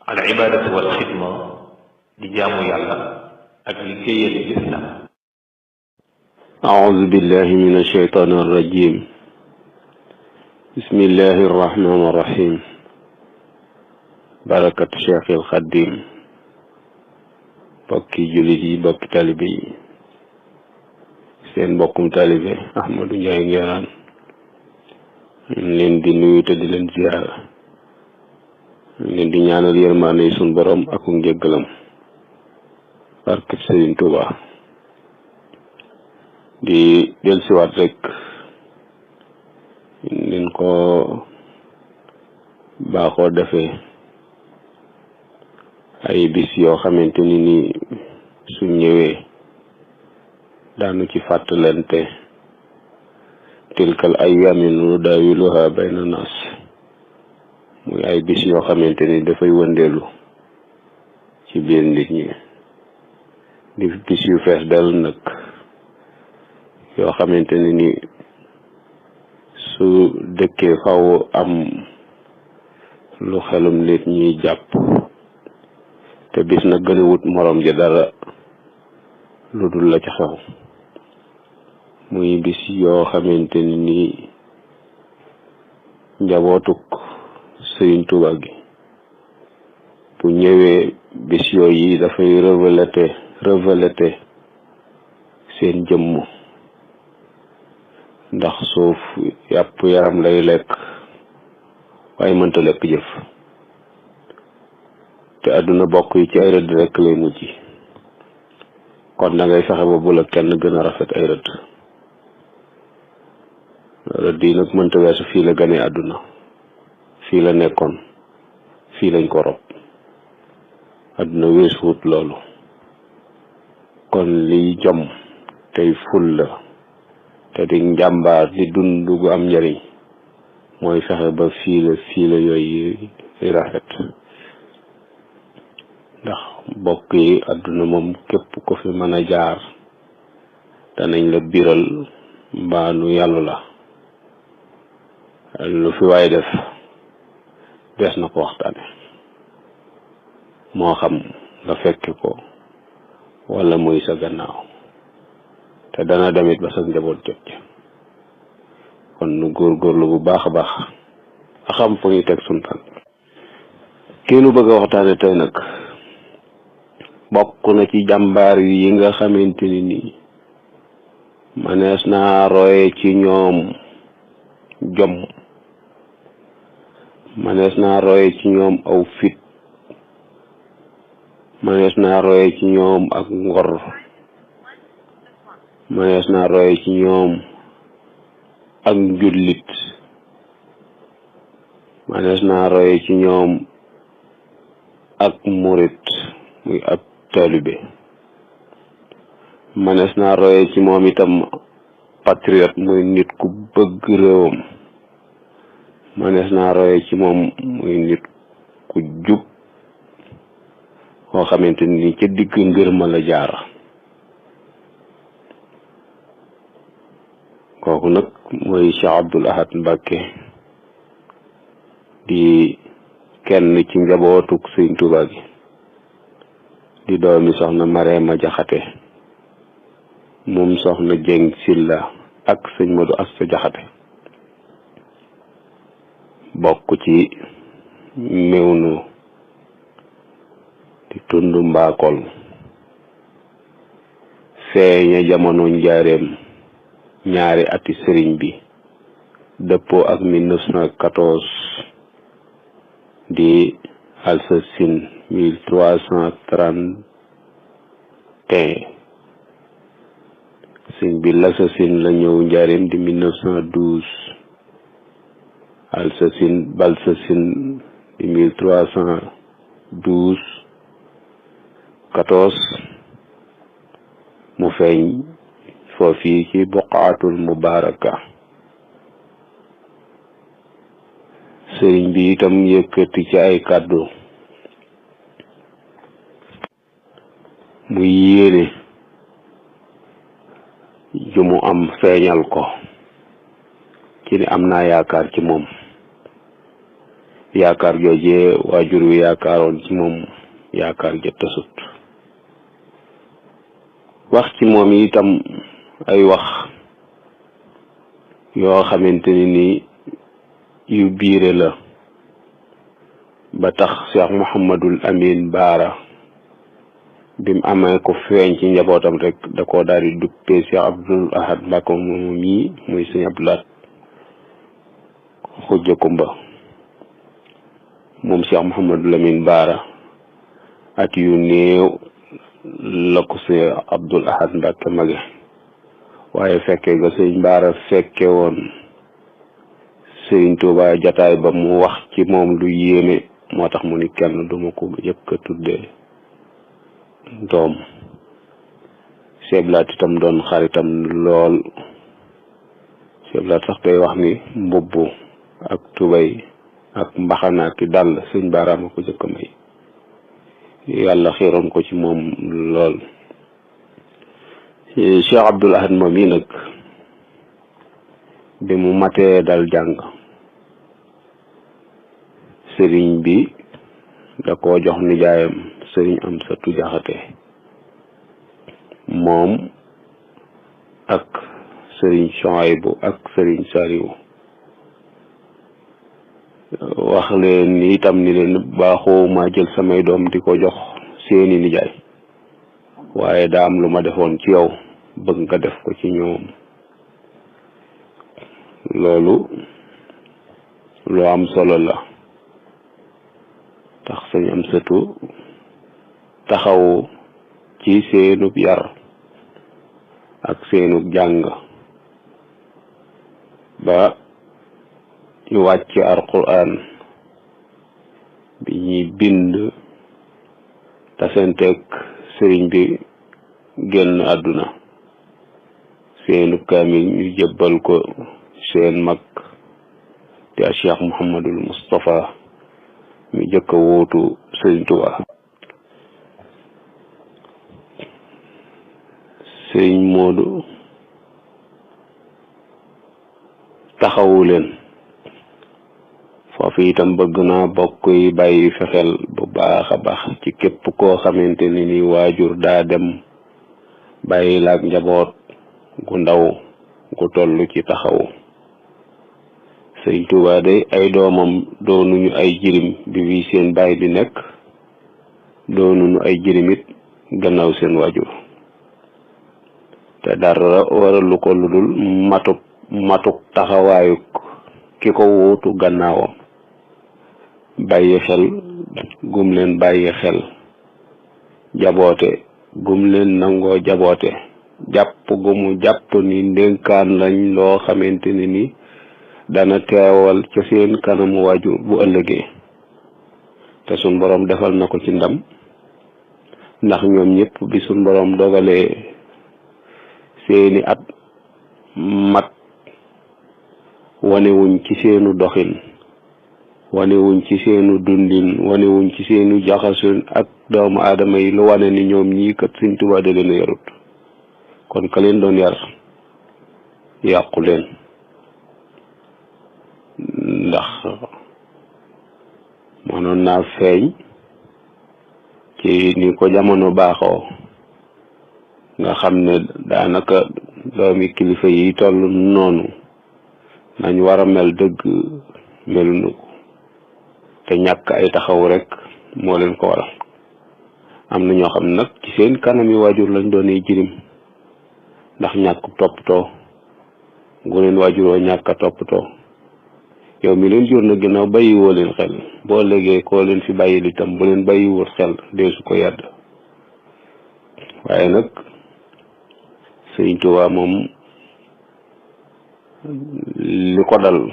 al ibadatu wal xidma di jaamu yàlla ak liggéeyal islam. أعوذ بالله من الشيطان الرجيم بسم الله الرحمن الرحيم بركة شيخ الخديم bokki jullit yi bokki talibe yi seen mbokkum talibe Ahmadou Ndiaye Nguerane ñu leen di nuyu te di leen ziyaara ñu leen di ñaanal yërmaande yi sunu borom ak njëggalam barkeb Sëriñ Tuubaa di dellusiwaat rek nin ko baaxoo defee ay bis yoo xamante ni su ñëwee daanu ci fàttalante tilkal ayyaamu nudaawiluhaa bayna naas muy ay bis yoo xamante ni dafay wëndeelu ci biir nit ñi di bis yu fees dell nag yoo xamante ni su dëkkee faw am lu xelum nit ñiy jàpp te bis nag gën a wut morom ja dara lu dul la ca xew muy bis yoo xamante ni njabootuk Sëriñ Tuubaa gi bu ñëwee bis yooyu yi dafay reveleté seen jëmm ndax suuf yàpp yaram lay lekk waaye mënta lekk jëf te àdduna bokk yi ci ay rëdd rekk lay mujj kon da ngay fexe ba bu la kenn gën a rafet ay rëdd rëdd yi nag mënta weesu fii la gane àdduna fii la nekkoon fii lañ ko rob àdduna weesuwut loolu kon liy jom tey ful la te di njàmbaar di dund gu am njariñ mooy fexe ba fii la yooyu rafet ndax mbokk yi àdduna moom képp ko fi mën a jaar danañ la biral mbaa nu yàllu la lu fi waay def des na ko waxtaane moo xam nga fekk ko wala muy sa gannaaw te dana demit ba sa njaboot jot ci kon nu góorgóorlu bu baax a baax a xam fu ñu teg sunu tànk kii nu bëgg a waxtaane tey nag bokk na ci jàmbaar yi nga xamante ni manees naa roye ci ñoom jom manees naa roye ci ñoom aw fit manees naa roye ci ñoom ak ngor manees naa roye ci ñoom ak njullit manees naa roye ci ñoom ak murit muy ab taalibe manees naa roye ci moom itam patriote muy nit ku bëgg réewam manees naa roye ci moom muy nit ku jub koo xamante ni ca digg ngir ma la jaar kooku nag mooy Cheikh Abdoul Ahad Mbacké di kenn ci njabootuk Sëriñ Tuubaa gi di doomi soxna Mareema Jaxate moom soxna Jeng Silla ak sëñ Modou Asta Jaxate bokk ci Mewnu di tund Mbaakol feeña jamono njaareem ñaari ati sëriñ bi dëppoo ak 1914 di Alsasin 1331 sëñ bi Lasasin la ñëw njaareem di 1912 Alsasin Balsasin di 1312 14 mu feeñ foofii ci Buqaatul Mubaaraka sëriñ bi itam yëkkati ci ay kàddu muy yéene ju mu am feeñal ko ci ni am naa yaakaar ci moom yaakaar joojee waajur wi yaakaaroon ci moom yaakaar ja tasut. wax ci moom itam ay wax yoo xamante ni yu biire la ba tax Cheikh Mouhamadul Amin Baara bim amee ko feeñ ci njabootam rek da koo daal di duppee Cheikh Abdoul Ahad Mbacké moom mii muy sëñ Abdoul Ahad Xujja Kumba moom Cheikh Mouhamadul Amin Baara at yu néew la ko Cheikh Abdoul Ahad Mbacké mage waaye fekke ga sëñ Baara fekke woon Sëriñ Tuubaa jataay ba mu wax ci moom lu yéeme moo tax mu ni kenn duma ko jëkk a tudde doom. Seblaat itam doon xaritam lool. Seblaat sax day wax ni mbubb ak tubay ak mbaxana ki dàll sëñ Baara ma ko jëkk a may. Yàlla xiiroon ko ci moom lool. Cheikh Abdoul Ahad moom yi nag bi mu matee dal jàng sëriñ bi da koo jox nijaayam sëriñ Amsatu Jaxate moom ak sëriñ Suhaybu ak sëriñ Saliwu wax leen ni itam ni leen baaxoo ma jël samay doom di ko jox seeni nijaay waaye daa am lu ma defoon ci yow bëgg nga def ko ci ñoom. loolu lu am solo la tax sëñ Amsatu taxaw ci seenub yar ak seenub jàng ba ñu wàcc Alxuraan bi ñuy bind tasenteeg sëriñ bi génn àdduna seenub kaamil ñu jébbal ko seen mag te a Cheikh Mouhamadul Moustapha mi jëkk a wóotu Sëriñ Tuubaa. Sëriñ Moodu taxawu leen foofu itam bëgg naa bokk yi bàyyi fexel bu baax a baax ci képp koo xamante ni waajur daa dem bàyyi laak njaboot gu ndaw gu toll ci taxawu. Sëriñ Tuubaa day ay doomam doonuñu ay jirim bi wi seen baay di nekk doonuñu ay jirimit gannaaw seen waajur te dara waralu ko lu dul matuk taxawaayuk ki ko wuutu gannaawam bàyyi xel gum leen bàyyi xel jaboote gum leen nangoo jaboote jàpp gumu jàpp ni ndénkaan lañ loo xamante ni dana teewal ca seen kanamu waajur bu ëllëgee te suñ boroom defal na ko ci ndam ndax ñoom ñëpp bi suñ boroom dogalee seeni at mat wanewuñ ci seenu doxin wanewuñ ci seenu dundin wanewuñ ci seenu jaxasun ak doomu aadama yi lu wane ni ñoom ñii kat Sëriñ Tuubaa da leen a yarut kon ka leen doon yar yàqu leen ndax mënoon naa feeñ ci ni ko jamono baaxoo nga xam ne daanaka doomi kilifa yi toll noonu nañ war a mel dëgg meluñu ko te ñàkk ay taxaw rek moo leen ko waral. am na ñoo xam ne nag ci seen kanam yi waajur lañ doonee jirim ndax ñàkk toppatoo gu leen waajuroo ñàkk a toppatoo yow mi leen jur na ginnaaw bàyyiwoo leen xel boo léegi koo leen fi bàyyil itam bu leen bàyyiwul xel dee su ko yàdd. waaye nag Sëriñ Tuubaa moom li ko dal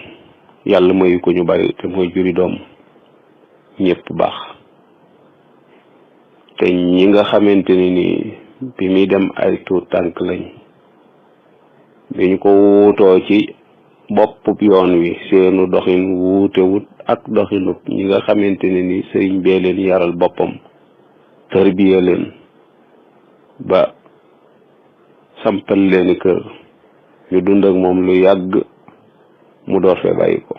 yàlla mayu ko ñu bari te mooy juri doom ñëpp baax te ñi nga xamante ni bi muy dem ay tuut tànk lañ bi ñu ko wuutoo ci bopp yoon wi seenu doxin wuute wut ak doxinub ñi nga xamante ni sëriñ bee leen yaral boppam tarbiya leen ba sampal leeni kër ñu dund ak moom lu yàgg mu door fee bàyyi ko.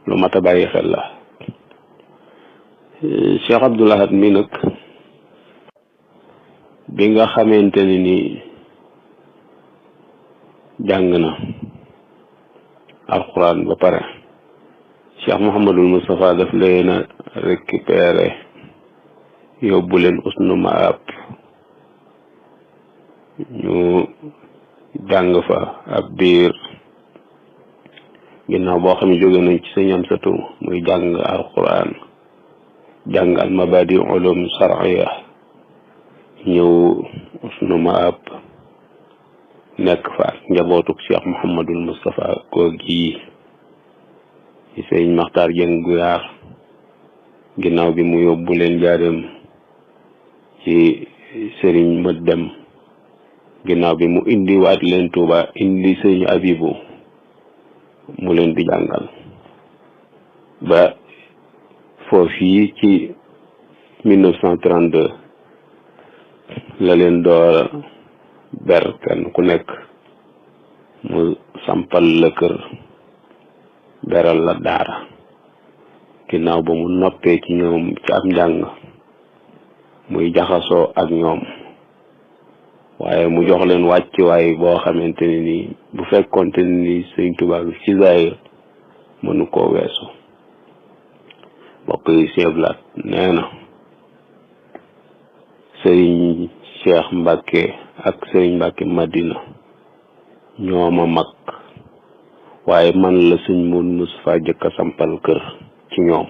lu mat a bàyyi xel la. Cheikh Abdoul Ahad mi nag bi nga xamante ni jàng na alquran ba pare, Cheikh Mouhamadul Moustapha daf leen a récupéré yóbbu leen Usnu Maab ñu jàng fa ab diir, ginnaaw boo xam ne jóge nañ ci sëñ Amsatu muy jàng alquran, jàng al mabadi ulum shar'iyya, ñëw Usnu Maab nekk fa ak njabootuk Cheikh Mouhamadul Moustapha googi ci sëñ Maxtaar Jeng Guyaar, ginnaaw bi mu yóbbu leen Njaaréem ci sëriñ Mët Dem, ginnaaw bi mu indi waat leen Tuuba indi sëñ Abibu mu leen di jàngal ba foofii ci 1932 la leen door ber kenn ku nekk mu sampal la kër, beral la daara, ginnaaw ba mu noppee ci ñoom ci am njàng muy jaxasoo ak ñoom, waaye mu jox leen wàccuwaay boo xamante ne ni bu fekkoonte ni sëñ Tuubaa bi ci zaahir mënu koo weesu. mbokk yi seeblaat nee na sëriñ Cheikh Mbacke ak sëriñ Mbacke Madina ñoo ma mag, waaye man la sëñ Moodu Mustafaa jëkk a sampal kër ci ñoom,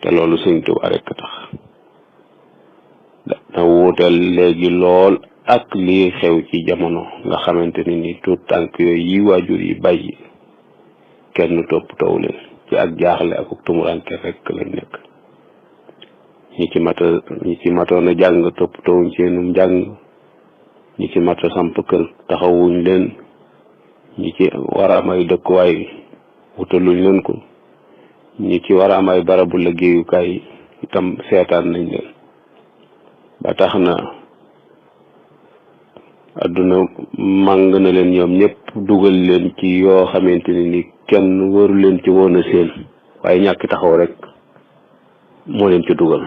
te loolu sëñ Tuubaa rekk tax. da wuutal léegi lool ak lii xew ci jamono nga xamante ni tuut tànk yooyu yi waajur yi bàyyi kenn toppatoo leen, ci ak jaaxle ak tumuranke rekk lañ nekk. ñi ci matoon a jàng toppatoowuñ seenum njàng, ñi ci mata samp kër taxawuñ leen, ñi ci war a am ay dëkkuwaay wutaluñ leen ko, ñi ci war a am ay barabu liggéeyukaay itam seetaan nañ leen. ba tax na adduna màng na leen ñoom ñëpp dugal leen ci yoo xamante ni kenn waru leen ci woon a seen, waaye ñàkk taxaw rek moo leen ci dugal.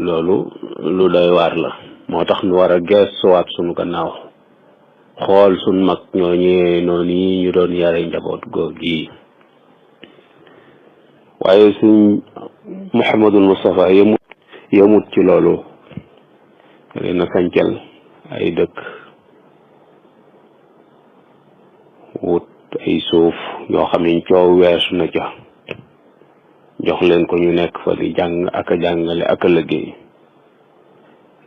loolu lu doy waar la, moo tax ñu war a geesuwaat sunu gannaaw, xool sunu mag ñooñee noonu yi ñu doon yare njaboot góor gi. waaye suñ Mouhamadul Moustapha yemut ci loolu, leen a sancal ay dëkk, wut ay suuf yoo xam ne coow weesu na ca, jox leen ko ñu nekk fa di jàng ak a jàngale ak a liggéey.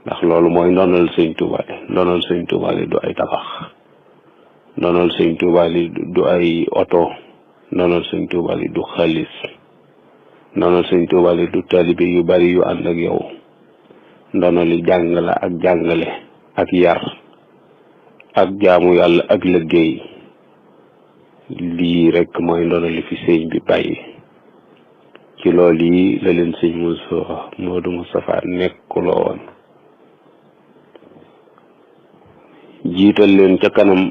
ndax loolu mooy ndonal sëñ Tuubaa li, ndonal sëñ Tuubaa li du ay tabax, ndonal sëñ Tuubaa li du ay oto, ndonal sëñ Tuubaa li du xaalis, ndonal sëñ Tuubaa li du taalibe yu bari yu ànd ak yow. ndono li jàng la ak jàngale ak yar ak jaamu yàlla ak liggéey. lii rek mooy ndono li fi sëñ bi bàyyi. ci loolu yi la leen sëñ Moodu Moustapha nekkuloo woon, jiital leen ca kanam,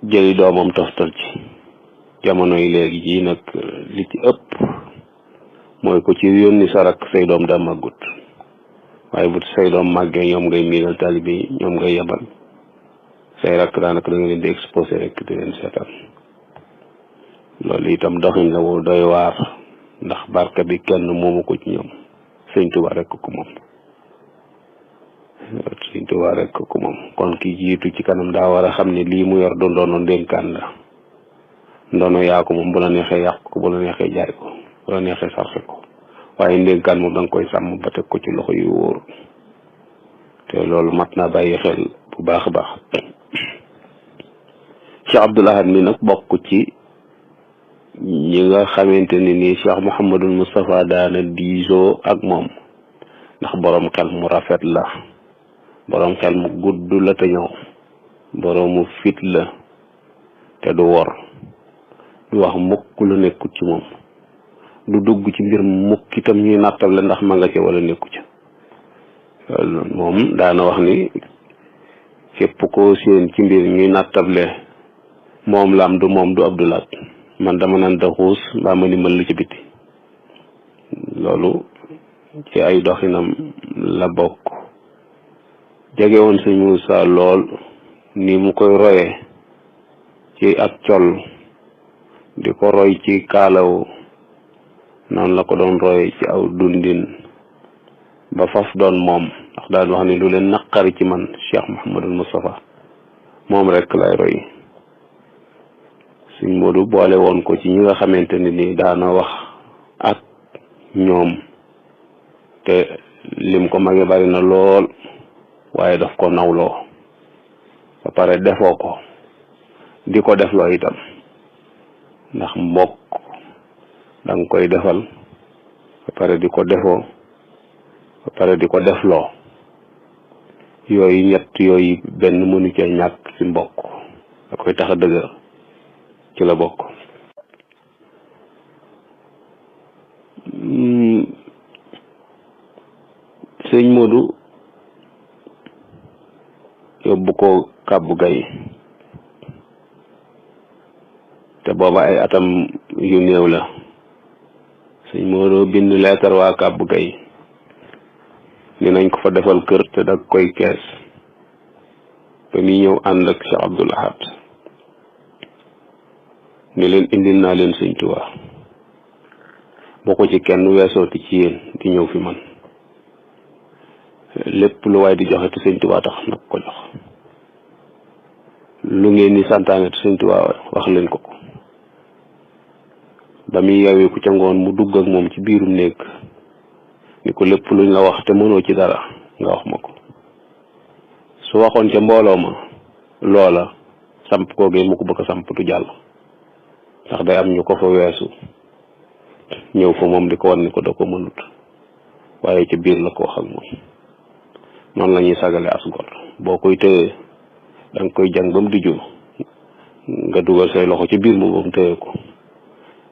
jëli doomam toftal ci. jamono yi léegi ji nag li ci ëpp mooy ko ci yónni sarak say doom daa màggut, waaye bu say doom màggee ñoom ngay miinal taalibe yi, ñoom ngay yebal. say rakk daanaka da nga leen di exposé rek di leen seetaan. loolu itam doxin la wu doy waar, ndax barke bi kenn moomu ko ci ñoom, sëñ Tuubaa rek ko moom. sëñ Tuubaa rek ko moom. kon ki jiitu ci kanam daa war a xam ne lii mu yor du ndono ndénkaan la. ndono yaa ko moom, bu la neexee yàq ko, bu la neexee jaay ko, bu la neexee sarxe ko, waaye ndénkaan moom da nga koy sàmm ba teg ko ci loxo yu wóor. te loolu mat naa bàyyi xel bu baax a baax. Cheikh Abdoul Ahad mi nag bokk ci ñi nga xamante ne nii Cheikh Mouhamadul Moustapha daana diisoo ak moom, ndax boroom xel mu rafet la, boroom xel mu gudd la te ñëw, boroomu fit la te du wor, du wax mukk lu nekkut ci moom, du dugg ci mbir mukk itam ñuy nattable ndax ma nga ca wala nekku ca. moom daana wax ni képp koo seen ci mbir ñuy nattable moom la am du moom du Abdoulaat man dama naan da xuus mbaa ma ni mën lu ci biti loolu ci ay doxinam la bokk. jege woon sëñ Moussa lool ni mu koy royee ci ak col di ko roy ci kaalaw noonu la ko doon roy ci aw dundin ba faf doon moom ndax daan wax ni lu leen naqari ci man Cheikh Mouhamadul Moustapha moom rek lay roy. Sëñ Modou boole woon ko ci ñi nga xamante ne ni daana wax ak ñoom te lim ko mage bari na lool waaye daf ko nawloo ba pare defoo ko di ko defloo itam ndax mbokk danga koy defal ba pare di ko defoo ba pare di ko defloo yooyu ñett yooyu benn mënu cee ñàkk ci mbokk da koy tax a dëgër ci la bokk. Sëñ Modou yóbbu ko kàbbu gay te booba ay atam yu néew la. Sëñ Modou bind leetar waa kàbbu gay ni nañ ko fa defal kër te dag koy kees ba muy ñëw ànd ak Cheikh Abdoul Ahad ni leen indil naa leen Sëñ Tuubaa boo ko ci kenn weesooti ci yéen di ñëw fi man lépp lu waay di joxe te Sëñ Tuubaa tax nag ko jox lu ngeen ni santaane te Sëñ Tuubaa wax leen ko ba muy yawee ku ca ngoon mu dugg ak moom ci biirum néeg ni ko lépp luñ la wax te mënoo ci dara nga wax ma ko su waxoon ca mbooloo ma loola samp koogee mu ko bëgg a samp du jàll ndax day am ñu ko fa weesu ñëw fa moom di ko wan ni ko da ko mënut waaye ca biir la ko wax ak moom. noonu la ñuy sagale as gor boo koy tëyee da nga koy jàng ba mu dijju nga dugal say loxo ci biir moom ba mu tëyee ko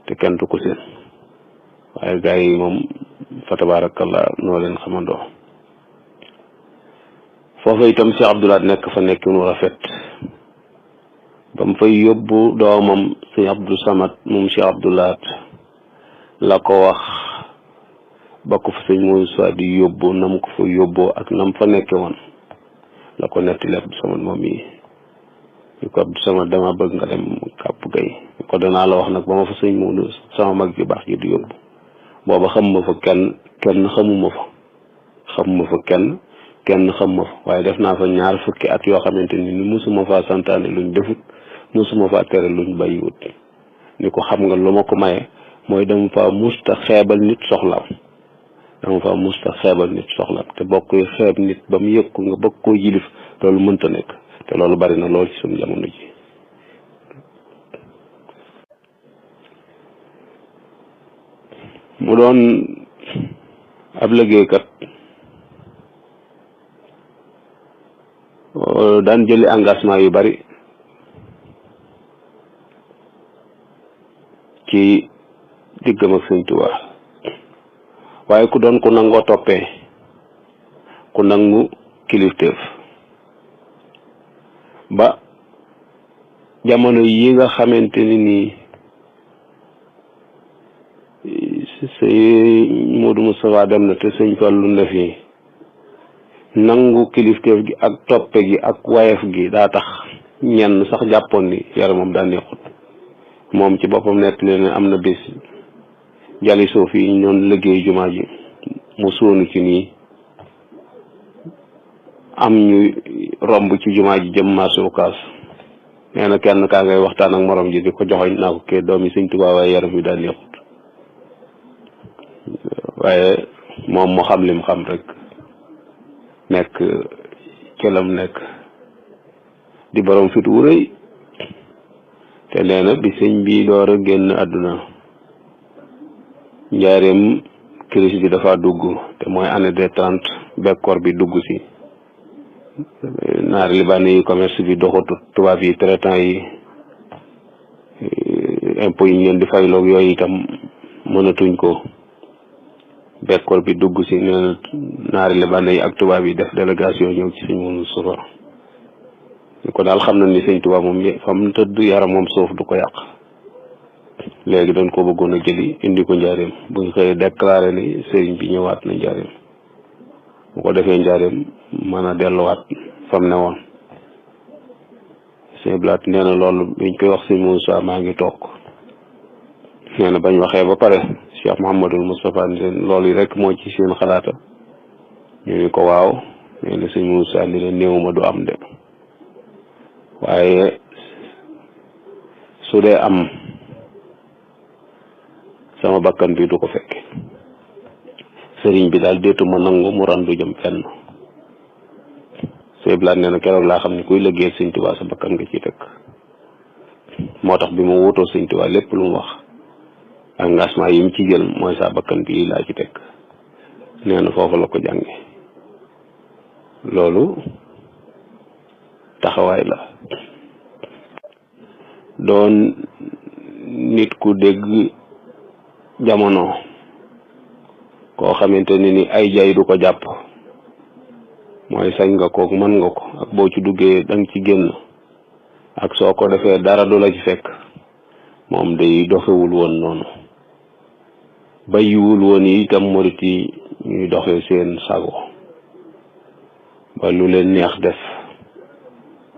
te kenn du ko seen waaye gars yi moom fa tabarakallah noo leen xamandoo. foofa itam Cheikh Abdoulaat nekk fa nekk nu rafet ba mu fay yóbbu doomam sëñ Abdou Samad moom Cheikh Abdoulaat la ko wax ba ko fa sëñ Moussa di yóbbu nam ko fa yóbboo ak nam fa nekke woon la ko nettali Abdou Samad moom yi ñu ko Abdou Samad dama bëgg nga dem kàpp gay ñu ko danaa la wax nag ba ma fa sëñ Modou sama mag ju baax ji di yóbbu booba xamuma fa kenn xamuma fa kenn xam ma fa waaye def naa fa 2 fukki at yoo xamante ni musuma faa santaane luñ defut musuma faa tere luñ bàyyiwut ni ko xam nga lu ma ko maye mooy dama fa musta xeebal nit soxlaam te bokk koy xeeb nit ba mu yëg ko nga bëgg koo yilif loolu mënta nekk te loolu bari na lool ci suñu jamono ji. mu doon ab liggéeykat daan jëli engagement yu bari ci diggam ak Sëñ Tuubaa waaye ku doon ku nangoo toppee ku nangu kilifteef ba jamono yi nga xamante ni nii sëñ Modou Moustapha dem na te sëñ Fallu na fi nangu kilifteef gi ak toppe gi ak wayef gi daa tax ñenn sax jàppoon ni yaramam daa neexut moom ci boppam nekk leen am na bés jali suuf yi ñu doon liggéey jumaa ji mu sóonu ci nii am ñu romb ci jumaa ji jëm marché Ocass nee na kenn kaa ngay waxtaan ak morom ji di ko joxoñ naa ko kee doomi Sëñ Tuubaa waaye yaram bi daa neexut waaye moom mu xam lim xam rek nekk ci lam nekk di borom fit wu rëy te nee na bi sëñ bi door a génn àdduna njaareem crise bi dafa dugg te mooy année des 30 bekkoor bi dugg si naari libaane yi commerce bi doxatut tubaab yi traitant yi impôt yi ñu leen di fayloog yooyu itam mënatuñ ko bekkoor bi dugg si nee na naari libaane yi ak tubaab yi def délégation ñëw ci sëñ Moustapha ñu ko daal xam na ni sëñ Tuubaa moom fam tëdd yaram moom suuf du ko yàq. léegi dañ ko bëggoon a jëli indi ko njaareem buñ xëyee déclaré ni sëriñ bi ñëwaat na njaareem bu ko defee njaareem mën a delluwaat fam ne woon. sëñ Blaat nee na loolu biñ koy wax sëñ Moussa maa ngi toog nee na bañ waxee ba pare Cheikh Mouhamadul Moustapha ni leen loolu yi rek moo ci seen xalaata ñu ni ko waaw. nee na sëñ Moussa ni leen néewuma du am de waaye su dee am sama bakkan bi du ko fekke sëriñ bi daal déetuma nangu mu randu jëm fenn. sëñ Blaat nee na keroog laa xam ne kuy liggéeyal sëñ Tuubaa sa bakkan nga ciy teg moo tax bi mu wóotoo sëñ Tuubaa lépp lu mu wax engagement yi mu ci jël mooy sa bakkan bi laa ci teg. nee na foofu la ko jànge loolu taxawaay la. doon nit ku dégg jamono koo xamante ni ay jay du ko jàpp mooy sañ nga ko mën nga ko ak boo ci duggee danga ci génn ak soo ko defee dara du la ci fekk moom day doxewul woon noonu bàyyiwul woon yi itam murit yi ñuy doxee seen sago ba lu leen neex def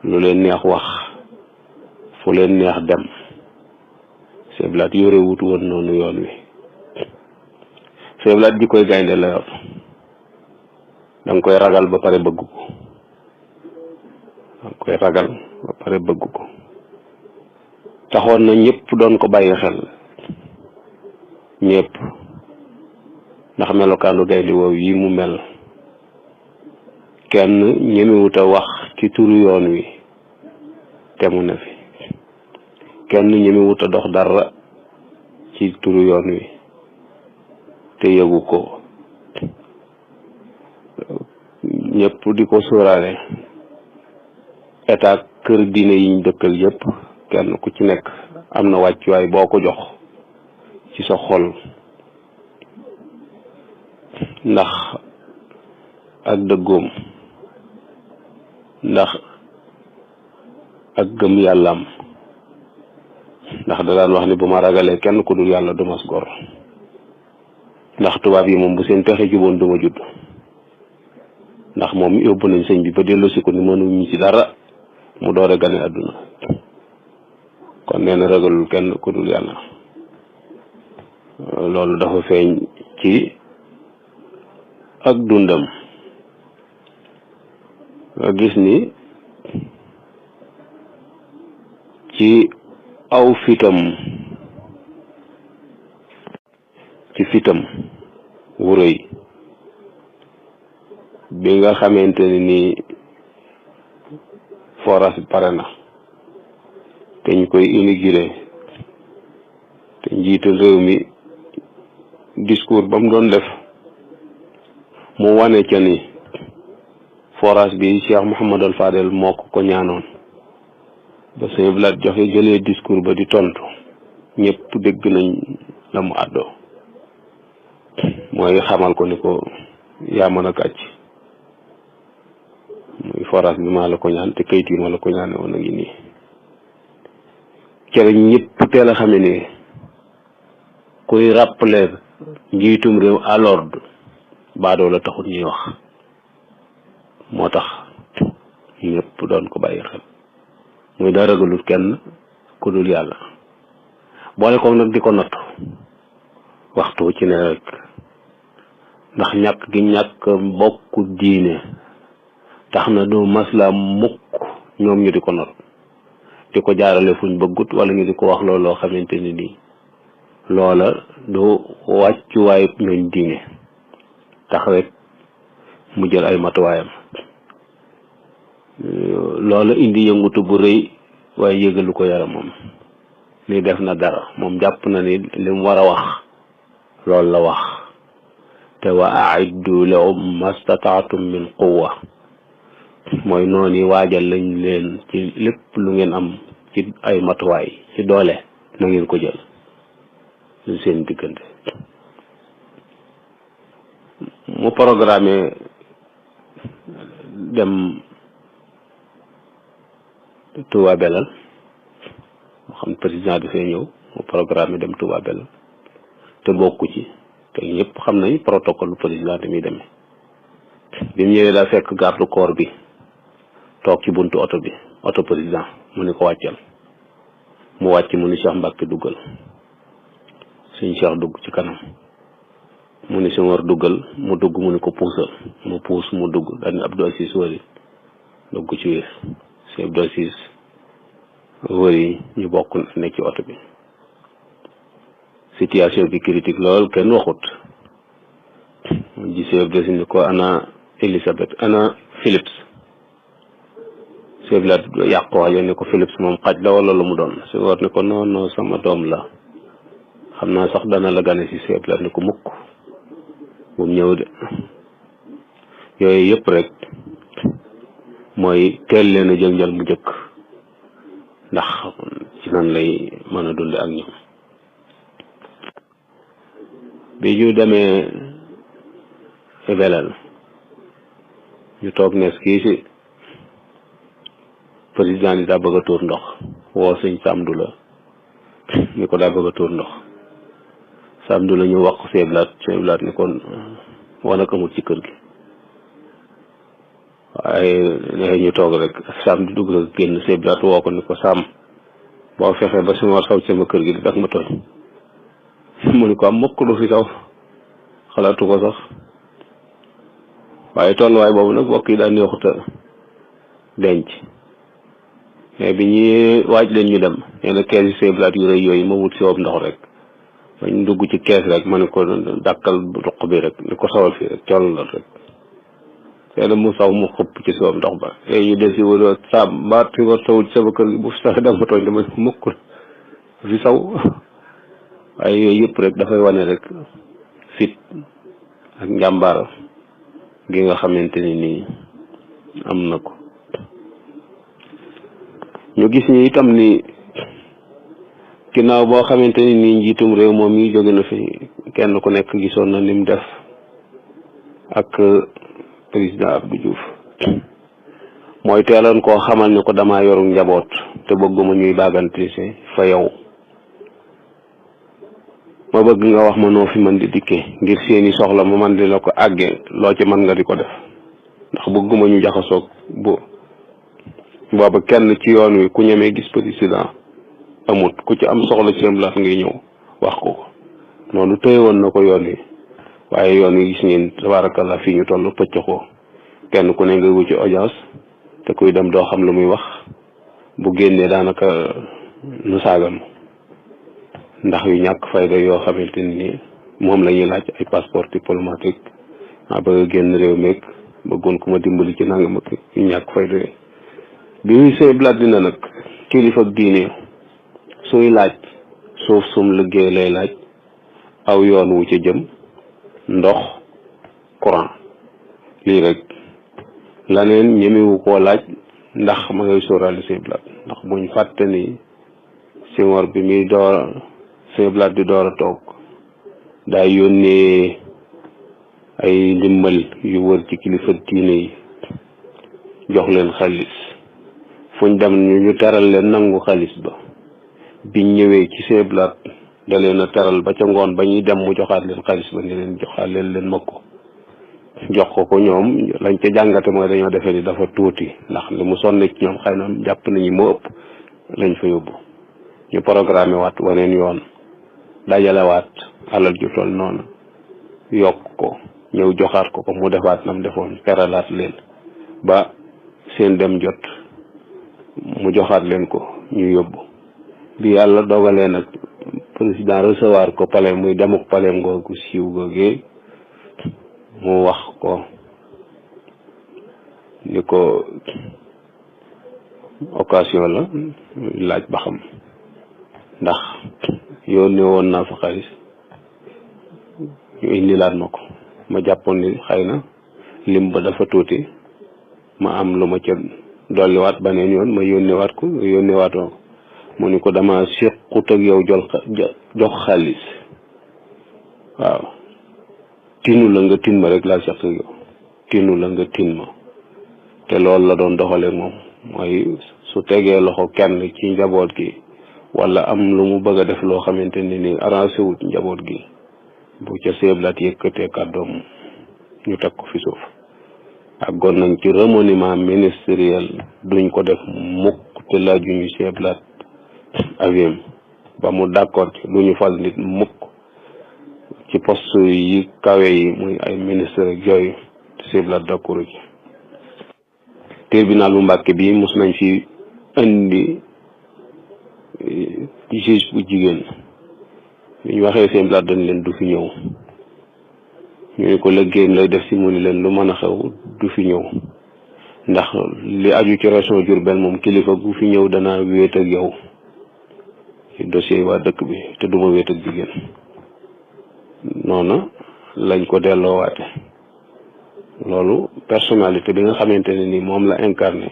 lu leen neex wax fu leen neex dem. Sëñ Blaat yore wut woon noonu yoon wi. Sëñ Blaat ji koy gaynde la yor danga koy ragal ba pare bëgg ko danga koy ragal ba pare bëgg ko taxoon na ñëpp doon ko bàyyi xel ñëpp ndax melokaanu gaynde woow yi mu mel kenn ñemewut a wax ci turu yoon wi te mu ne fi kenn ñemewut a dox dara ci turu yoon wi te yëgu ko ñëpp di ko sóoraale état kër diine yiñ dëkkal yëpp kenn ku ci nekk am na wàccuwaay boo ko jox ci sa xol ndax ak dëggoom ndax ak gëm yàllaam ndax da daan wax ni bu ma ragalee kenn ku dul yàlla du mas gor ndax tubaab yi moom bu seen pexe juboon duma judd ndax moom yóbbu nañ sëñ bi ba delloosi ko ni mënuñu ci dara mu door a gane àdduna kon nee na ragalul kenn ku dul yàlla loolu dafa feeñ ci ak dundam nga gis ni ci aw fitam wu rëy bi nga xamante ni forage pare na te ñu koy inauguré te njiital réew mi discours ba mu doon def mu wane ca ni forage bi Cheikh Mouhamadul Fadel moo ko ñaanoon ba Sëñ Blaat joxe jëlee discours ba di tontu ñëpp dégg nañ la mu àddoo mooy xamal ko ni ko yaa mën a kàcc muy forage bi maa la ko ñaan te kayit yi ma la ko ñaane woon a ngi nii kere ñëpp teel a xame ni kuy rappeler njiitum réew à l'ordre baadoo la taxut ñuy wax moo tax ñëpp doon ko bàyyi xel muy daa ragalul kenn ku dul yàlla boole ko nag di ko nattu waxtu ci ne rek ndax ñàkk gi ñàkk bokku diine tax na du masla mukk ñoom ñu di ko not di ko jaarale fuñ bëggut wala ñu di ko wax looloo xamante ni nii loola du wàccuwaay ñooñ diine tax rek mu jël ay matuwaayam loola indi yëngutu bu rëy waaye yëgalu ko yaramam ni def na dara moom jàpp na ni li mu war a wax loolu la wax te wa a'iddu lahum mastata'tum min quwwa mooy noonu yi waajal lañ leen ci lépp lu ngeen am ci ay matuwaay ci doole na ngeen ko jël seen diggante mu programme dem Touba Belal moo xam président dafay ñëw mu programme dem Touba Belal te bokku ci te ñëpp xam nañ protocole président bi muy demee bi mu ñëwee daa fekk garde corps bi toog ci buntu oto bi oto président mu ni ko wàccal mu wàcc mu ni Cheikh Mbacke duggal suñ Cheikh dugg ci kanam mu ni Senghor duggal mu dugg mu ni ko puusal mu puus mu dugg daal ni Abdou Aziz wëri dugg ci biir si Abdou Aziz wëri ñu bokk nekk ci oto bi situation bi critique lool kenn waxut mu gisee Abdou Aziz ni ko ana Elisabeth ana Philips Sëñ Blaat yàq waaye ni ko Philips moom xaj la wala lu mu doon su war ni ko non sama doom la xam naa sax dana la gane si Sëñ Blaat ni ko mukk bu mu ñëw de yooyu yëpp rek mooy teel leen a jël njël mu jëkk ndax ci nan lay mën a dund ak ñoom bi ñu demee Belal ñu toog nees kii si président yi daa bëgg a tuur ndox woo sëñ Samdu la ni ko daa bëgg a tuur ndox Samdu la ñu wax Sëñ Blaat ni kon wanag amul ci kër gi waaye ne ñu toog rek Samdu dugg la génn Sëñ Blaat woo ko ni ko Sam boo fexee ba suma saw sama kër gi di dak ma tooñ mu ni ko am mukk du fi saw xalaatu ko sax waaye tolluwaay boobu nag bokk yi daan neexuta denc mais bi ñuy waaj leen ñu dem nee na kees yi Sëñ Blaat yu rëy yooyu ma wut si wob ndox rek bañ dugg ci kees rek ma ne ko dàkkal ruq bi rek ni ko sawal fii rek cool la rek te mu saw mu xëpp ci siwob ndox ba ñu del si wër sa mbaat fi war sawul ci sama kër gi bu fi sax dama tooñ dama mukk fi saw waaye yooyu yëpp rek dafay wane rek fit ak njàmbaar gi nga xamante ni nii am na ko ñu gis ñi itam ni ginnaaw boo xamante ni nii njiitum réew moom yi jóge na fi kenn ku nekk gisoon na lim def ak président Abdou Diouf mooy teeloon koo xamal ni ko damaa yoru njaboot te bëgguma ñuy baagante si fa yow ma bëgg nga wax ma noo fi mën di dikkee ngir seeni soxla ma man di la ko àggee loo ci mën nga di ko def ndax bëgguma ñu jaxasoog booba kenn ci yoon wi ku ñemee gis président amut ku ci am soxla ci Sëñ Blaat ngay ñëw wax ko noonu tëye woon na ko yoon wi waaye yoon wi gis ngeen tabarakallah fii ñu toll pëcc ko kenn ku ne nga wuti audience te kuy dem doo xam lu muy wax bu génnee daanaka nu saagam ndax yu ñàkk fayda yoo xamante ni moom la ñuy laaj ay passeport diplomatique maa bëgg a génn réew meeg bëggoon ku ma dimbali ci nangam ak yu ñàkk fayda bi Sëñ Blaat dina nag kilifa ak diine suy laaj suuf sum liggéey lay laaj aw yoon wu ca jëm ndox courant lii rek laneen ñemewu koo laaj ndax ma ngay sóoraale Sëñ Blaat ndax buñ fàtte ni Senghor bi muy door Sëñ Blaat di door a toog daa yónnee ay ndimbal yu wër ci kilifa diine yi jox leen xaalis fuñ dem ñu teral leen nangu xaalis ba biñ ñëwee ci Sëñ Blaat da leen a teral ba ca ngoon ba ñuy dem mu joxaat leen xaalis ba ni leen joxaat leen ma ko jox ko ñoom lañ ca jàngate mooy dañoo defee ni dafa tuuti ndax li mu sonne ci ñoom xëy na jàpp nañu moo ëpp lañ fa yóbbu ñu programme waat waneen yoon dajalewaat alal ju toll noonu yokk ko ñëw joxaat ko mu defaat nam defoon teralaat leen ba seen dem jot mu joxaat leen ko ñu yóbbu bi yàlla dogalee nag président recevoir ko palais muy demuk palais ngoogu siiw googee mu wax ko ni ko occasion la laaj ba xam ndax yónnee woon naa fa xaalis ñu indilaat ma ko ma jàppoon ni xëy na lim ba dafa tuuti ma am lu ma ca dolliwaat beneen yoon ma yónneewaat ko yónneewaatoo mu ni ko dama sequt ak yow jox xaalis waaw tinu la nga tin ma rek laa seq ak yow tinu la nga tin ma te loolu la doon doxalee moom mooy su tegee loxo kenn ci njaboot gi wala am lu mu bëgg a def loo xamante ni arrangé wut njaboot gi bu ca seeblaat yëkkatee kàddoom ñu teg ko fi suuf. ak gon nañ ci remaniement ministériel duñ ko def mukk te laajuñu seeblaat aviam ba mu d'accord ci duñu fal nit mukk ci poste yi kawe yi muy ay ministre ak yooyu seeblaat d'accord ci. tribunal bu Mbàkke bi mos nañ fi indi juge bu jigéen bi ñu waxee seeblaat dañ leen du fi ñëw ñu ne ko liggéeyam lay def si mu ni leen lu mën a xew du fi ñëw ndax li aju ci région Diourbel moom kilifa gu fi ñëw danaa wéet ak yow ci dossier waa dëkk bi te duma wéet ak jigéen. noona lañ ko delloowaate. loolu personnalité bi nga xamante ne ni moom la incarné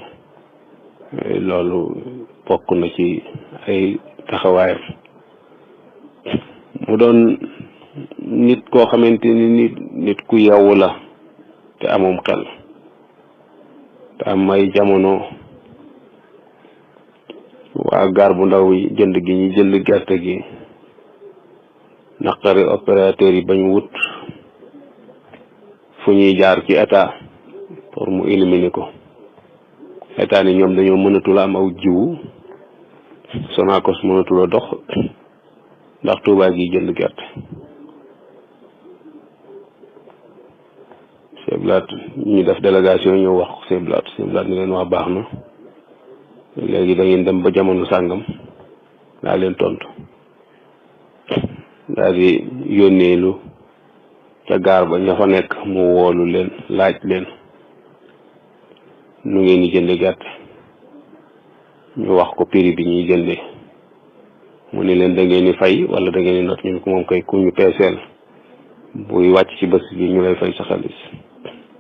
loolu bokk na ci ay taxawaayam. mu doon nit koo xamante ni nit ku yeewu la te amum xel te am ay jamono waa gaar bu ndaw yi jënd gi ñi jënd gerte gi naqari opérateur yi bañ wut fu ñuy jaar ci état pour mu éliminer ko. état ni ñoom dañoo mënatul am aw jiwu Sonacos mënatul dox ndax Touba gi jënd gerte. Seblaat ñu def délégation ñëw wax Seblaat ni leen wax baax na léegi da ngeen dem ba jamono sàngam daa leen tontu daal di yónnee lu ca gaar ba ña fa nekk mu woolu leen laaj leen nu ngeen di jënde gerte ñu wax ko prix bi ñuy jëndee mu ne leen da ngeen di fay wala da ngeen di not ñu ko moom kay ku ñu peeseel buy wàcc ci bés bi ñu lay fay sa xaalis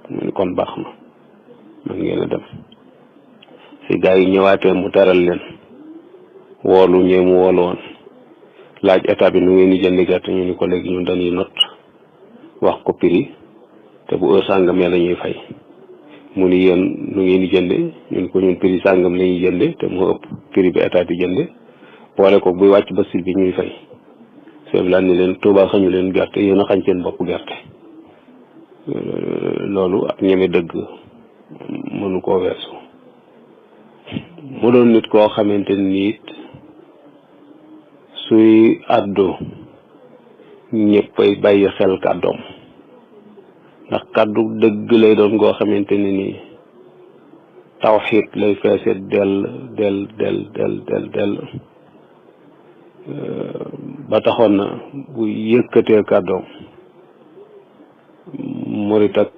mu ne kon baax na man ngeen a dem. si gaa yi ñëwaatee mu teral leen woolu ñee mu woolu woon laaj état bi nu ngeen di jënd gerte ñu ni ko léegi ñun dañuy not wax ko prix te bu heure sàngam la ñuy fay mu ni yéen nu ngeen di jënde ñun ko ñun prix sàngam la ñuy jënde te mu ëpp prix bi état di jënde boole ko buy wàcc basil bi ñuy fay. Seblaat ni leen Tuubaa xañu leen gerte yéen a xañ seen bopp gerte. loolu ak ñeme dëgg mënu koo weesu. mu doon nit koo xamante ni it suy àddu ñëppay bàyyi xel kàddoom ndax kàddu dëgg lay doon goo xamante ni nii tawxiid lay feese del ba taxoon na bu yëkkatee kàddoom murit ak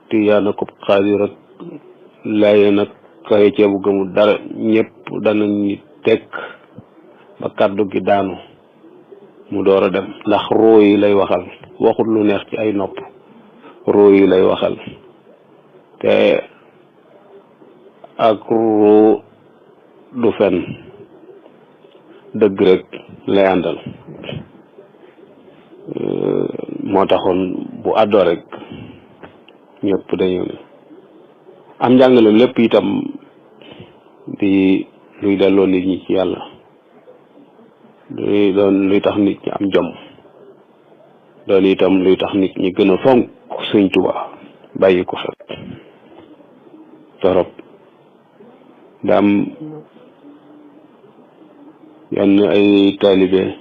tijaan ak xaadir ak laayeen ak kaye ceebu gëmul dara ñëpp danañ tekk ba kàddu gi daanu mu door a dem ndax roo yi lay waxal waxul lu neex ci ay nopp roo yi lay waxal te ak roo du fen dëgg rek lay àndal moo taxoon bu àddoo rek ñëpp dañu ne am njàngale lépp itam di luy delloo nit ñi ci yàlla luy tax nit ñi am jom doon itam luy tax nit ñi gën a fonk Sëñ Tuubaa bàyyi ko xel torop daam yenn ay taalibe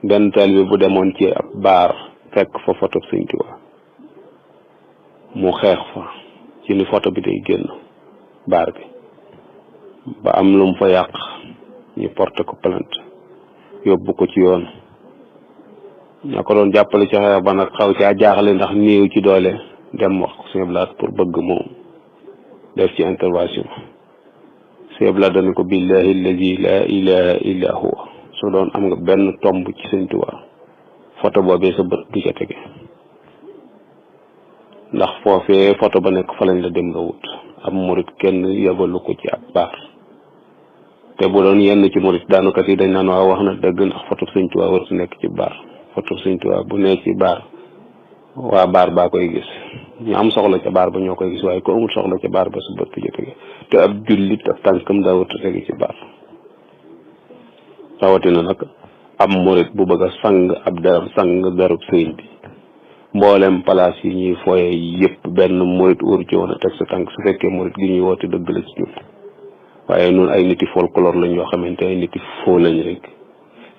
benn taalibe bu demoon ci ab baar fekk fa photo Sëñ Tuubaa mu xeex fa ci ni photo bi day génn baar bi ba am lu mu fa yàq ñu porté ko plainte yóbbu ko ci yoon ña ko doon jàppale ci xeex ba nag xaw caa jaaxle ndax néew ci doole dem wax Seblaat pour bëgg moom def ci intervention Seblaat dana ko billahi allazi la ilaha illa huwa su doon am nga benn tomb ci Sëñ Tuubaa photo boobee sa bët du ca tege ndax foofee photo ba nekk fa lañ la dem nga wut ab murit kenn yebalu ko ci ab baar te bu doon yenn ci murit daanukat yi dañ naan waaw wax na dëgg ndax photo Sëñ Tuubaa war su nekk ci baar photo Sëñ Tuubaa bu nekk ci baar waa baar baa koy gis, ñu am soxla ca baar ba ñoo koy gis, waaye ko amul soxla ca baar ba su bët jotee te ab jullit ab tànkam daawut a tege ci baar. rawatina nag ab murit bu bëgg a sang ab darab sang darab sëriñ bi, mboolem place yi ñuy foye yëpp benn murit wóoru ci woon a teg sa tànk su fekkee murit gi ñuy woote dëgg la ci ñun. waaye noonu ay niti folklore lañ yoo xamante ay niti foo lañ rek,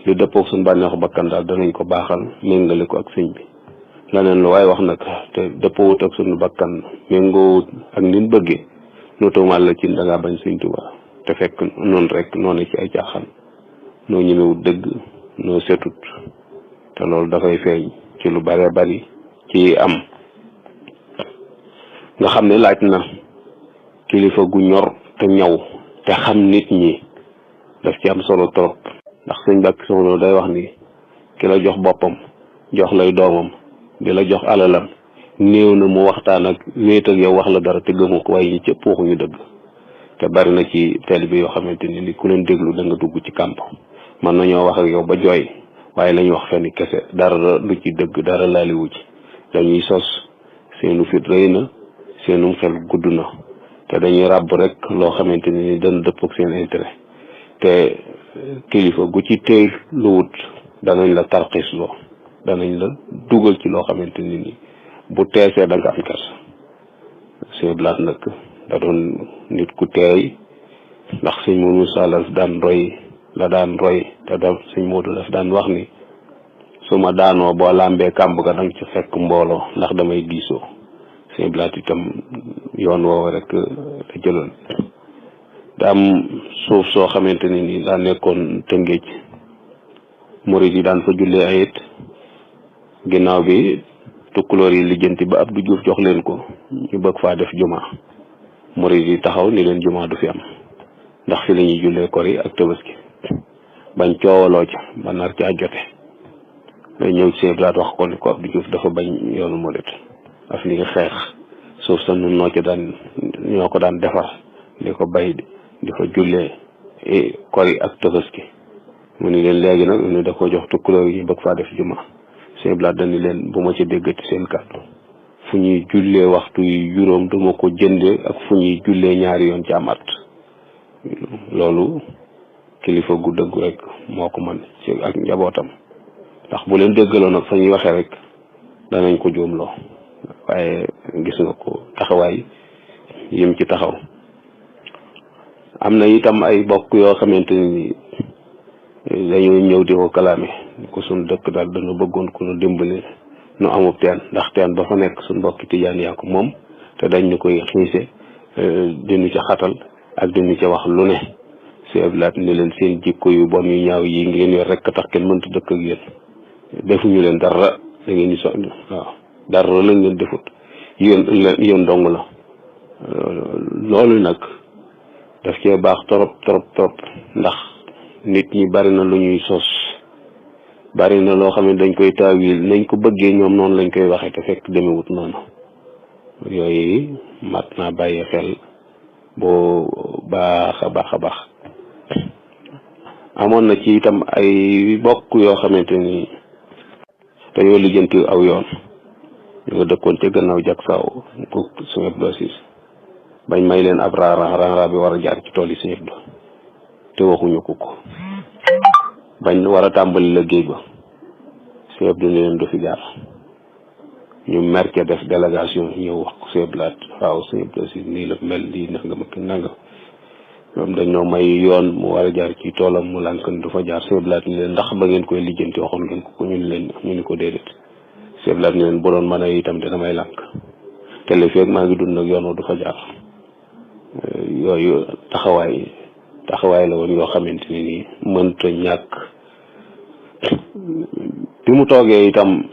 lu dëppoog suñu bànneexu bakkan daal danañ ko baaxal méngale ko ak sëñ bi. leneen lu waaye wax nag te dëppoowut ak suñu bakkan méngoowut ak nin bëggee nu tuumaal la ci dangaa bañ sëñ Tuubaa, te fekk noonu rek noonu ci ay caaxaan, noo ñemewut dëgg, noo setut, te loolu dafay feeñ ci lu bare bari ci am nga xam ne laaj na kilifa gu ñor te ñaw te xam nit ñi, daf ci am solo trop. ndax sëñ Mbàkke Soxna day wax ni ki la jox boppam jox lay doomam di la jox alalam néew na mu waxtaan ak wéet ak yow wax la dara te gëmu ko, waaye ñi cëpp waxuñu dëgg. te bari na ci taalibe yoo xamante ni ku leen déglu da nga dugg ci kàmp, mën nañoo wax ak yow ba jooy waaye lañu wax fenn kese, dara lu ci dëgg, dara laaliwu ci. dañuy sos, seenu fit rëy na, seenum xel gudd na, te dañuy ràbb rek loo xamante ni dana dëpp ak seen intérêt. te kilifa gu ci téy lu wut danañ la tarxiis loo, danañ la dugal ci loo xamante ni bu teesee da nga am kersa. sëñ Blaat nag da doon nit ku teey, ndax sëñ Moussa la daan roy te da sëñ Modou daf daan wax ni su ma daanoo boo làmbee kàmb ga danga ci fekk mbooloo ndax damay diisoo. sëñ Blaat itam yoon woowu rek la jëloon. da am suuf soo xamante ni daa nekkoon Tëngéej, murid yi daan fa jullee ayit, ginnaaw bi tukkulóor yi lijjanti ba Abdou Diouf jox leen ko ñu bëgg faa def juma. murid yi taxaw ni leen juma du fi am ndax fi la ñuy jullee kori ak Tabaski, bañ coowaloo ca ba nar caa jote. day ñëw ci Blaat wax ko ni ko Abdou Diouf dafa bañ yoonu murid, daf li xeex suuf sa nun ñoo ko daan defar di ko bay di fa jullee kori ak Tabaski. mu ni leen léegi nag ñu da ko jox tukkulóor yi bëgg faa def juma. sëñ Blaat dañu leen bu ma ci déggati seen kàddu, fu ñuy jullee waxtu yi juróom duma ko jëndee ak fu ñuy jullee ñaari yoon ci am at. loolu kilifa gu dëggu rek moo ko mën ci ak njabootam, ndax bu leen déggaloon nag fa ñuy waxee rek danañ ko juumloo. waaye gis nga ko taxawaay yim ci taxaw. am na itam ay bokk yoo xamante ni dañoo ñëw di ko kalaame ko suñ dëkk daal dañu bëggoon ku nu dimbali nu amub teen, ndax teen ba fa nekk suñ mbokki tijaan yaa ko moom, te dañ ñu koy xiise dinu ca xatal ak dinu ca wax lu ne. sëñ Blaat ni leen seen jikko yu bon yu ñaaw yi ngeen yor rek tax kenn mënta dëkk ak yéen, defuñu leen dara, da ngeen di waaw dara lañ leen defut, yéen dong la. loolu nag daf cee baax trop ndax nit ñi bari na lu ñuy sos, bari na loo xam ne dañ koy taawil nañ ko bëggee ñoom noonu lañ koy waxee te fekk demewut noonu. yooyu mat naa bàyyi xel boo baax a baax. amoon na ci itam ay bokk yoo xamante ni dañoo lijjanti aw yoon, ñu nga dëkkoon te gannaaw jak saaw ko suñu dosis bañ may leen ab raara bi war a jaar ci tool yi suñu do te waxuñu ko bañ war a tàmbali liggéey ba suñu do leen du fi jaar. ñu merke def délégation ñëw wax ko sëñ Blaat, waaw sëñ dosis nii la mel lii nanga ñoom dañoo may yoon mu war a jaar ci toolam mu lànk du fa jaar. sëñ Blaat ni leen ndax ba ngeen koy lijjanti waxoon ngeen ko ñu ni ko déedéet. sëñ Blaat ni leen bu doon mën a itam dina may lànk te li feeg maa ngi dund nag yoon du fa jaar. yooyu taxawaay la woon yoo xamante ni nii mënta ñàkk. bi mu toogee itam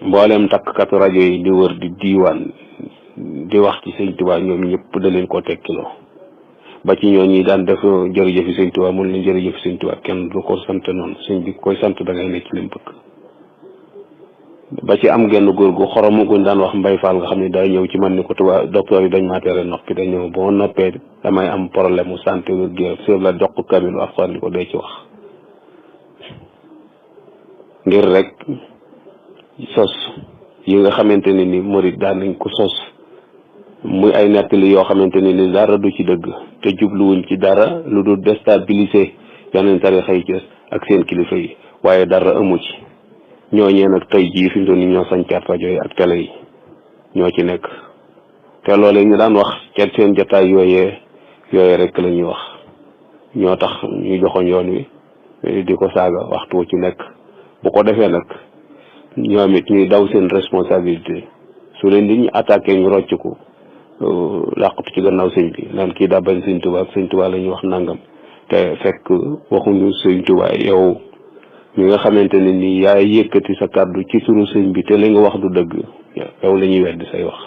mboolem takkatu rajo yi di wër di diiwaan di wax ci sëñ Tuubaa ñoom ñëpp da leen ko tekkiloo, ba ci ñoo ñi daan def jërëjëfi sëñ Tuubaa mun leen jërëjëfi sëñ Tuubaa kenn du ko sant noonu, sëñ bi koy sant da ngay nekk ci lim bëgg. ba ci am genn góor gu xoromu guñ daan wax Mbay Faal nga xam ne day ñëw ci man ni ko tubaab docteur yi dañ maa tere noppi, dañ ñëw boo noppee damay am problème mu santé wér-gu-yaram sëñ la jox ko kamilu Alxuraan ni ko dee ci wax, ngir rek sos yi nga xamante ne ni murit daan nañ ko sos muy ay nettali yoo xamante ne ni dara du ci dëgg te jubluwuñ ci dara lu dul déstabiliser yeneen tarixa yi ci ak seen kilifa yi waaye dara amu ci ñooñee nag tey jii fi mu toll nii ñoo sañcaat rajo yi ak télé yi ñoo ci nekk te loolee ñu daan wax ca seen jotaay yooyee rek la ñuy wax ñoo tax ñuy joxoñ yoon wi di ko saaga waxtu ci nekk bu ko defee nag ñoom it ñuy daw seen responsabilité su leen di ñu attaqué ñu rocc ko làqatu ci gannaaw sëñ bi naan kii daa bañ sëñ Tuubaa ak sëñ Tuubaa la ñuy wax nangam te fekk waxuñu sëñ Tuubaa yow mi nga xamante ne ni yaay yëkkati sa kàddu ci turu sëñ bi te li nga wax du dëgg yow la ñuy weddi say wax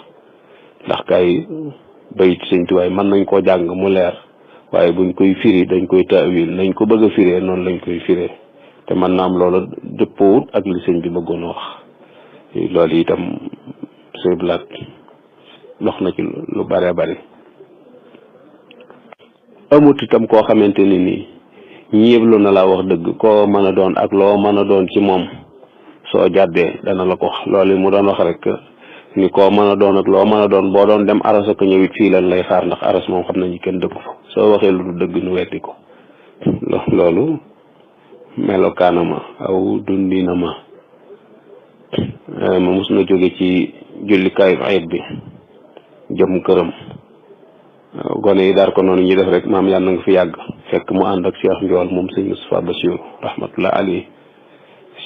ndax kay bayit sëñ Tuubaa mën nañ koo jàng mu leer waaye buñ koy firi dañ koy taawil nañ ko bëgg a firee noonu lañ koy firee te mën naa am loola dëppoowut ak li sëñ bi bëggoon wax loolu itam sëñ Blaat dox na ci lu bare bari amut itam koo xamante ni nii ñiiblu na laa wax dëgg koo mën a doon ak loo mën a doon ci moom soo jàddee dana la ko wax loolu mu doon wax rek ni koo mën a doon ak loo mën a doon boo doon dem aras ak ñëwit fii lan lay xaar ndax aras moom xam nañu kenn dëkku fa soo waxee lu du dëgg nu weddi ko loolu melokaanama aw dundinama ma mus na jóge ci jullikaayu ayit bi jëm këram gone yi daar ko noonu ñuy def rek maam yàlla na nga fi yàgg fekk mu ànd ak Cheikh Ndiol moom sëñ Moustapha Bassirou rahmatullah alayhi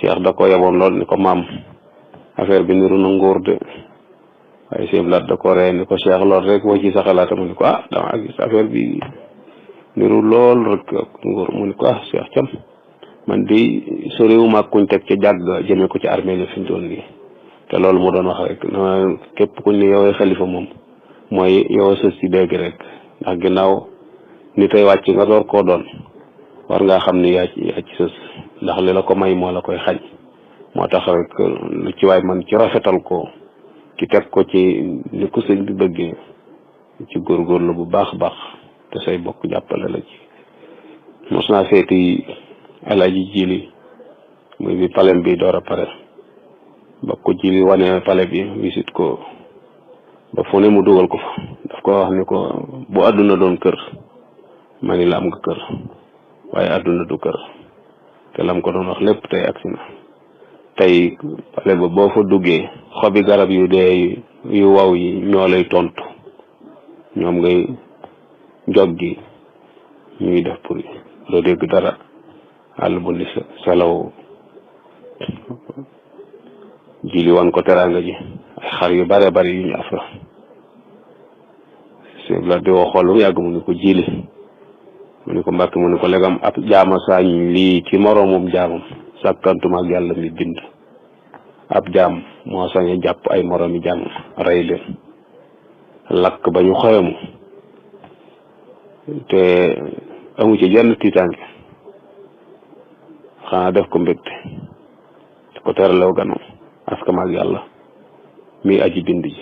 Cheikh da ko yeboon lool ni ko maam affaire bi niru na nguur de waaye sëñ Blaat da ko ree ni ko Cheikh lool rek moo ci sa xalaata mu ni ko dama gis affaire bi niru lool rek nguur mu ni ko Cheikh cam man di soriwuma ak kuñ teg ca jàgg jëmee ko ci armée la fi ñu doon nii te loolu mu doon wax rek na képp kuñ ne yow xalifa moom mooy yow sës ci dégg rek ndax ginnaaw ni tey wàcc nga door koo doon war ngaa xam ni yaa ci sës ndax li la ko may moo la koy xañ moo tax rek lu ci waay man ci rafetal ko ci teg ko ci ni ko sëñ bi bëggee ci góorgóorlu bu baax a baax te say bokk jàppale la ci mos naa seeti Alaaji Jili muy bi palem bi door a pare ba ko Jili wane pale bi visite ko ba fu ne mu dugal ko fa daf ko wax ni ko bu àdduna doon kër ma ni la am nga kër waaye àdduna du kër te lam ko doon wax lépp tey agsi na tey pale ba boo fa duggee xobi garab yu dee yu waw yi ñoo lay tontu ñoom ngay jog gi ñuy def pour doo dégg dara àll bu ni selaw Jili wan ko teraanga ji ay xar yu bare bari yu ñu afra sëñ Blaat di woo xool lu mu yàgg mu ni ko Jili mu ni ko Mbàkke mu ni ko legam ab jaama saañ lii ci moroomum jaamam sàkkantuma ak yàlla mi bind ab jaam moo sañe jàpp ay moroomi jaamam rey leen lakk ba ñu xoyamu te amu ci jenn tiitaange xanaa def ko mbégte ko teralew ganam askam ak yàlla mi aji bind ji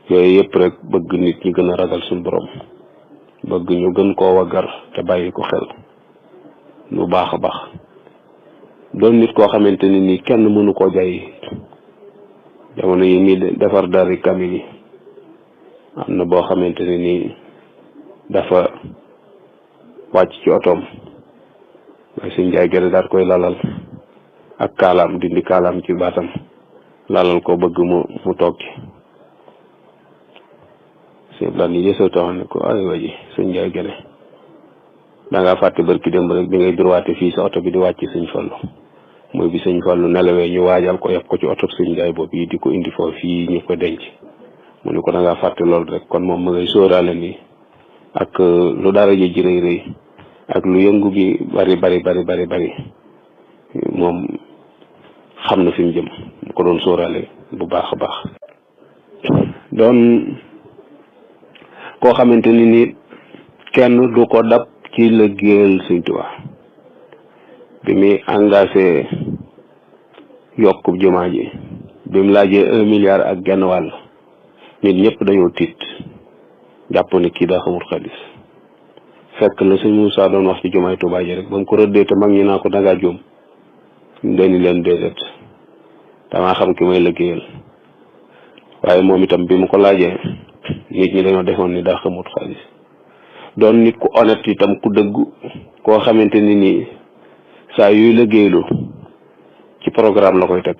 yooyu yëpp rek bëgg nit ñi gën a ragal suñu borom bëgg ñu gën koo waggar te bàyyi ko xel lu baax a baax doon nit koo xamante ni nii kenn mënu koo jaay jamono yi mi defar dari kamil yi am na boo xamante ni nii dafa wàcc ci otoom waaye suñ jaay gerte daal koy lalal ak kaalaam dindi kaalaam ci baatam lalal ko bëgg mu toog ci sëñ Blaat ni yësoo taxaw ne ko ay waji suñ jaay gerte dangaa fàtte barki démb rek bi ngay droité fii sa oto bi di wàcc sëñ Fallu mooy bi sëñ Fallu nelawee ñu waajal ko yeb ko ci oto suñ jaay boobu yi di ko indi foofu fii ñu ko denc mu ne ko dangaa fàtte loolu rek kon moom ma ngay sóoraale ni ak lu dara ji rëy rëy ak lu yëngu gi bari moom xam na fi mu jëm mu ko doon sóoraale bu baax a baax doon koo xamante ni nit kenn du ko dab ci liggéeyal Sëñ Tuubaa bi muy engagé yokku jumaa ji bi mu laajee 1 milliard ak genn wàll nit ñëpp dañoo tiit jàpp ne kii daa xamul xaalis fekk la sëñ Moussa doon wax ci jumaay Tuubaa ji rek ba mu ko rëddee te mag ñi naa ko dangaa jóom dañu leen déedéet damaa xam ki may liggéeyal. waaye moom itam bi mu ko laajee nit ñi dañoo defoon ni daa xamut xaalis doon nit ku honnête itam ku dëggu koo xamante ni nii saa yuy liggéeylu ci programme la koy teg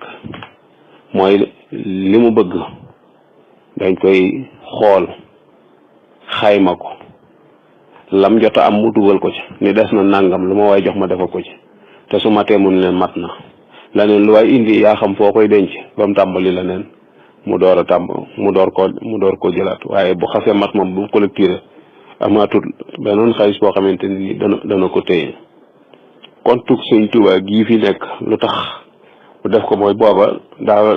mooy li mu bëgg dañ koy xool xayma ko lam jot a am mu dugal ko ci ni des na nangam lu ma waay jox ma defal ko ci te su matee mun leen mat na leneen lu waay indi yaa xam foo koy denc ba mu tàmbali leneen mu door a mu door koo jëlaat waaye bu xasee mat moom bu mu collecté amaatul beneen xaalis boo xamante ni dana ko téye kontu Sëñ Tuubaa gii fi nekk lu tax mu def ko mooy booba daa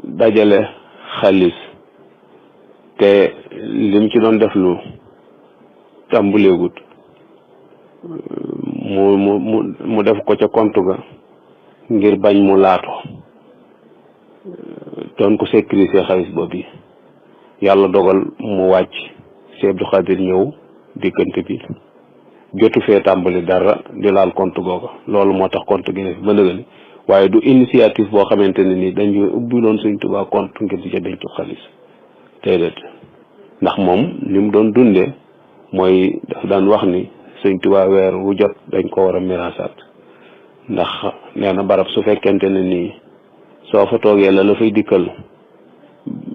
dajale xaalis te lim ci doon def lu tàmbuleegut mu def ko ca compte ga ngir bañ mu laatu doon ko sécuriser xaalis boobu yàlla dogal mu wàcc Cheikh Abdou Khadir ñëw diggante bi jotu fee tàmbali dara di laal compte googa loolu moo tax compte gi ne fi ba nëgëni waaye du initiative boo xamante ne ni dañu ubbi loon Sëñ Tuubaa compte ngir di ca denc xaalis déedéet ndax moom li mu doon dundee mooy daf daan wax ni Sëñ Tuubaa weer wu jot dañ ko war a miraasaat ndax nee na barab su fekkente ne nii soo fa toogee la fay dikkal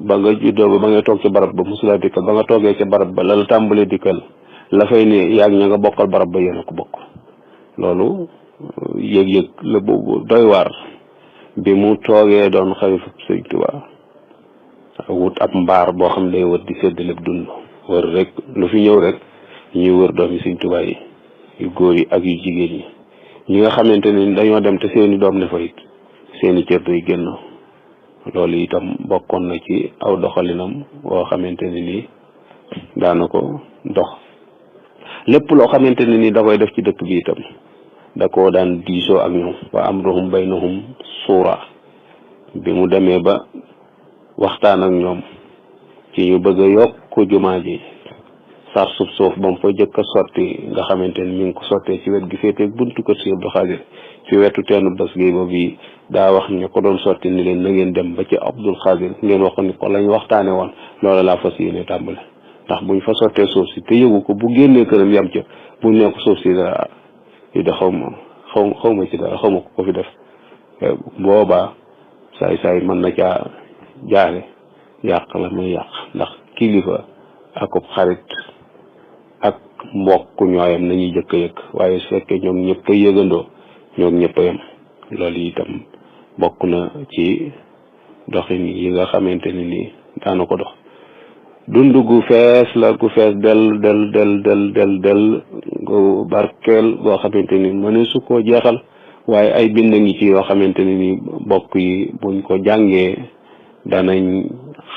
ba nga juddoo ba nga toog ci barab ba mosula dikkal ba nga toogee ca barab ba la tàmbalee dikkal la fay ne yaag ña nga bokkal barab ba yéen a ko bokk loolu yëg-yëg la boobu doy waar bi mu toogee doon xalifa Sëñ Tuubaa wut ab mbaar boo xam ne day wër di séddale dund wër rek lu fi ñëw rek ñuy wër doomi Sëñ Tuubaa yi yu góor yi ak yu jigéen yi ñi nga xamante ni dañoo dem te seeni doom ne fa it seeni cër day génn loolu itam bokkoon na ci aw doxalinam boo xamante ne nii daana ko dox lépp loo xamante ne nii da koy def ci dëkk bi itam da koo daan diisoo ak ñoom wa amruhum baynahum suura bi mu demee ba waxtaan ak ñoom ci ñu bëgg a yokk jumaa ji sar suuf ba mu fa jëkk a sotti nga xamante ni mi ngi ko sottee ci wet gi féeteeg buntu kër si Abdou Khadir fi wetu teenu bés gi boobu daa wax ñu ko doon sotti ni leen na ngeen dem ba ci Abdou Khadir ngeen wax ni ko lañ waxtaane woon loola laa fas yéene tàmbale ndax buñ fa sottee suuf si te yëgu ko bu génnee këram yam ca buñ ne ko suuf si dara yi da xaw ma ci dara xaw ma ko fi def boobaa saay mën na caa jaare yàq la muy yàq ndax kilifa akub xarit ak mbokk ñooyam nañuy jëkk a yëg waaye su fekkee ñoom ñëpp a yëgandoo ñoom ñëpp a yem loolu itam bokk na ci doxin yi nga xamante ne nii daana ko dox dund gu fees la gu fees del gu barkeel goo xamante ni mëne su koo jeexal waaye ay bind ngi ci yoo xamante ne ni bokk yi buñ ko jàngee danañ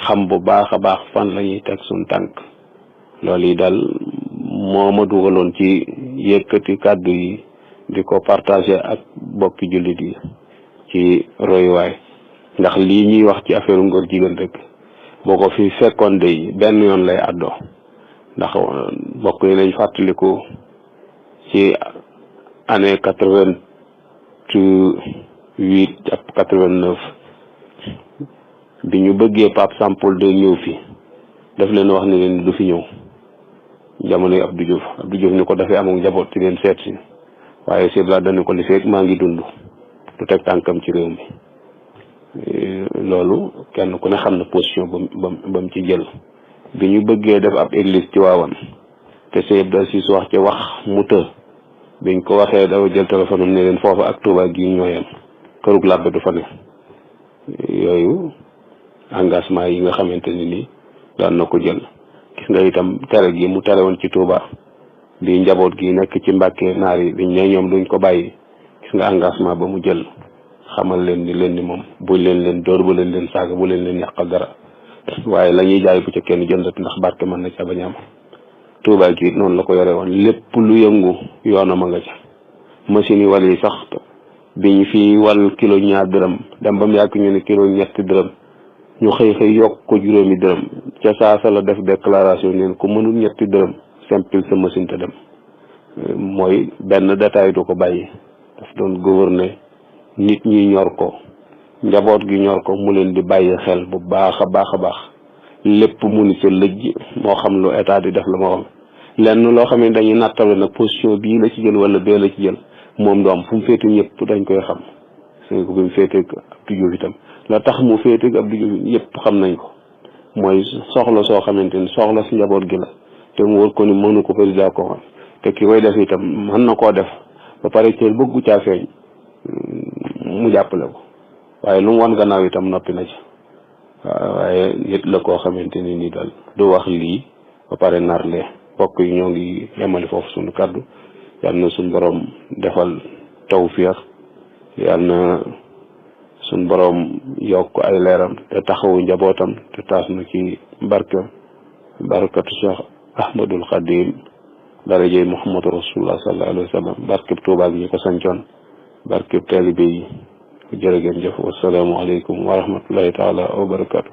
xam bu baax a baax fan la ñuy teg suñ tànk loolu yi daal moo ma dugaloon ci yëkkati kàddu yi di ko partager ak bokki jullit yi ci royuwaay ndax lii ñuy wax ci affaire ngóor jigéen rek boo ko fi fekkoon de benn yoon lay àddoo ndax bokk yi nañ fàttaliku ci année 88 ak 89 bi ñu bëggee Pape Sampol de ñëw fi daf leen wax ni leen du fi ñëw jamonoy Abdou Diouf ni ko dafay amul njaboot ci leen seet si waaye sibla dañu ko li fekk maa ngi dund du teg tànkam ci réew mi loolu kenn ku ne xam na position ba mu ci jël bi ñu bëggee def ab église ci waawan te Sëñ Abdou Aziz wax ci wax mu të biñ ko waxee dafa jël téléphone am ne leen foofu ak Touba gii ñooyam kërug làbbe du fa ne yooyu engagement yi nga xamante ni nii daan na ko jël gis nga itam tere gi mu tere woon ci Touba bi njaboot gi nekk ci Mbàkke naar yi biñ ne ñoom duñ ko bàyyi gis nga engagement ba mu jël xamal leen ni moom buñ leen dóor bu leen saaga bu leen yàqal dara waaye la ñuy jaay bu ca kenn jëndat ndax barke mën na ca bañ a am Touba gi noonu la ko yore woon lépp lu yëngu yoonam a nga ca machine yi wal yi sax biñ fi wal kilo 2 dërëm dem ba mu yàgg ñu ne kilo 3 dërëm ñu xëy yokk ko 5 dërëm ca saasa la def déclaration neen ku mënul 3 dërëm simple sa machine te dem mooy benn détail du ko bàyyi daf doon gouverner nit ñi ñor ko njaboot gi ñor ko mu leen di bàyyi xel bu baax a baax a baax lépp mu ni ca lëjj moo xam lu état di def la moo xam lenn loo xam ne dañuy nattale nag position bii la ci jël wala bee la ci jël moom du am fu mu féete ñëpp dañ koy xam sëñ ko bi mu féete ak Abdou Diouf itam la tax mu féete ak Abdou Diouf ñëpp xam nañ ko mooy soxla soo xamante ni soxla si njaboot gi la te mu wër ko ni mënu ko président ko te ki koy def itam mën na koo def ba pare teel bëggu caa feeñ mu jàppale ko waaye lu mu wan gannaaw itam noppi na ci waaye nit la koo xamante ni nii daal du wax lii ba pare narle mbokk yi ñoo ngi yemale foofu suñu kàddu yal na suñ borom defal tawfiix yal na suñ borom yokk ay leeram te taxawu njabootam te taas na ci barakatu Cheikh Ahmadul Xadim darajey Muhammadu Rasulullah sallallahu alayhi wa sallam barkeb Tuubaa gi ñu ko sancoon barkeb taalibe yi jërë ngeen jëf wasalaamu aleykum wa rahmatullahi taala wa barakatu